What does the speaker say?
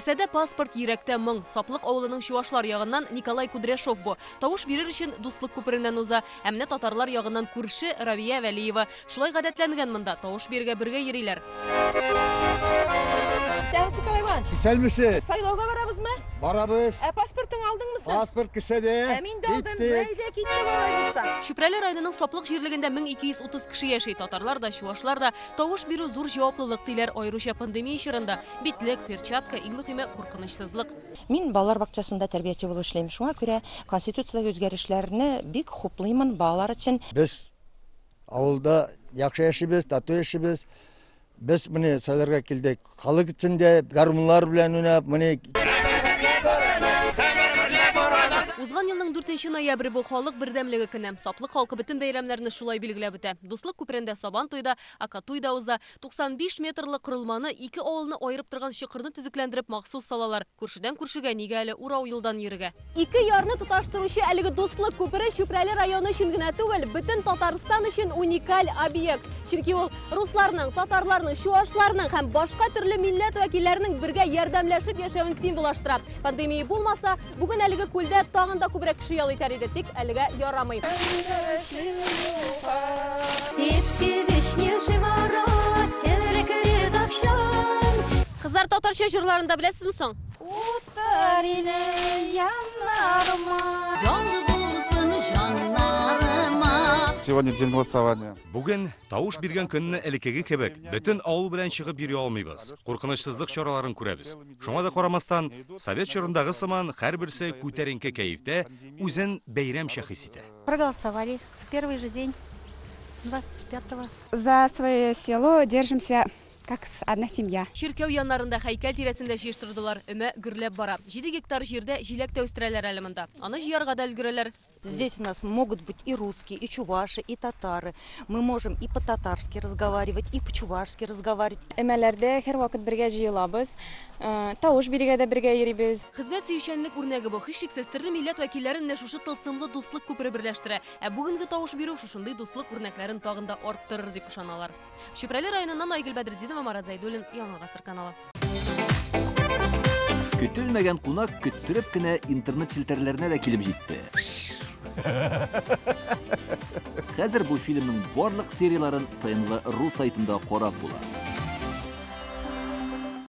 Кесәдә паспорт, йөрәктә моң. Саплык авылының чуашлар ягыннан Николай Кудряшов бу. Тавыш бирер өчен Дуслык күпереннән уза. Ә менә татарлар ягыннан күрше Равия Вәлиева. Шулай гадәтләнгән монда, тавыш бирергә бергә йөриләр. Исәнмесез, Николай Иванович. Исәнмесез. Сайлауга барабызмы? Барабыз. Ә паспортың алдыңмы соң? Паспорт кесәдә. Ә мин дә алдым. Әйдә, киттек алай булса. Чүпрәле районының Саплык җирлегендә 1230 кеше яши. Татарлар да, чуашлар да. Тавыш бирү зур җаваплылык, диләр, аеруча пандемия чорында. Битлек, перчатка, иң мөһиме, куркынычсызлык. Мин балалар бакчасында тәрбияче булып эшлим. Шуңа күрә Конституциядәге үзгәрешләрне бик хуплыймын балалар өчен. Без авылда яхшы яшибез, тату яшибез. Без менә сайларга килдек. Халык эчендә гармуннар белән уйнап, менә. Узган елның 4 ноябре бу халык бердәмлеге көне. Саплык халкы бөтен бәйрәмнәрне шулай билгеләп үтә. Дуслык күперендә Сабан туе да, Акатуй да уза. 95 метрлы корылманы ике авылны аерып торган чокырны төзекләндереп махсус салалар. Күршедән күршегә нигә әле урау юлдан йөрергә? Ике ярны тоташтыручы әлеге дуслык күпере Чүпрәле районы өчен генә түгел, бөтен Татарстан өчен уникаль объект. Чөнки ул русларның, татарларның, чуашларның һәм башка төрле милләт вәкилләренең бергә ярдәмләшеп яшәвен символлаштыра. Пандемия булмаса, бүген әлеге күлдә тагын да күбрәк кеше ял итәр иде, тик әлегә ярамый. Кызлар, татарча җырларын да беләсезме соң? Утыр иле яннарыма. Ял булсын җаннарыма. Сегодня день голосования. Бүген тавыш биргән көнне элеккеге кебек бөтен авыл белән чыгып йөри алмыйбыз. Куркынычсызлык чараларын күрәбез. Шуңа да карамастан, совет чорындагы сыман һәрберсе күтәренке кәефтә, үзен бәйрәмчә хис итә. Проголосовали в первый же день, 25-го. За свое село держимся как одна семья. Чиркәү яннарында һәйкәл тирәсендә җыештырдылар. Өмә гөрләп бара. 7 гектар җирдә җиләк тә үстерәләр әле монда. Аны җыярга да өлгерәләр. Здесь у нас могут быть и русские, и чуваши, и татары. Мы можем и по-татарски разговаривать, и по-чувашски разговаривать. Өмәләрдә һәрвакыт бергә җыелабыз, тавыш бирергә дә бергә йөрибез. Хезмәт сөючәнлек үрнәге бу. Һичшиксез төрле милләт вәкилләрен менә шушы тылсымлы дуслык күпере берләштерә. Ә бүгенге тавыш бирү шушындый дуслык үрнәкләрен тагын да арттырыр дип ышаналар. Чүпрәле районыннан Айгөл Бәдретдинова, Марат Зәйдуллин, Яңа Гасыр каналы. Көтелмәгән кунак көттереп кенә интернет челтәрләренә дә килеп җитте. Хәзер бу фильмның барлык серияләрен ТНВ.ру сайтында карап була.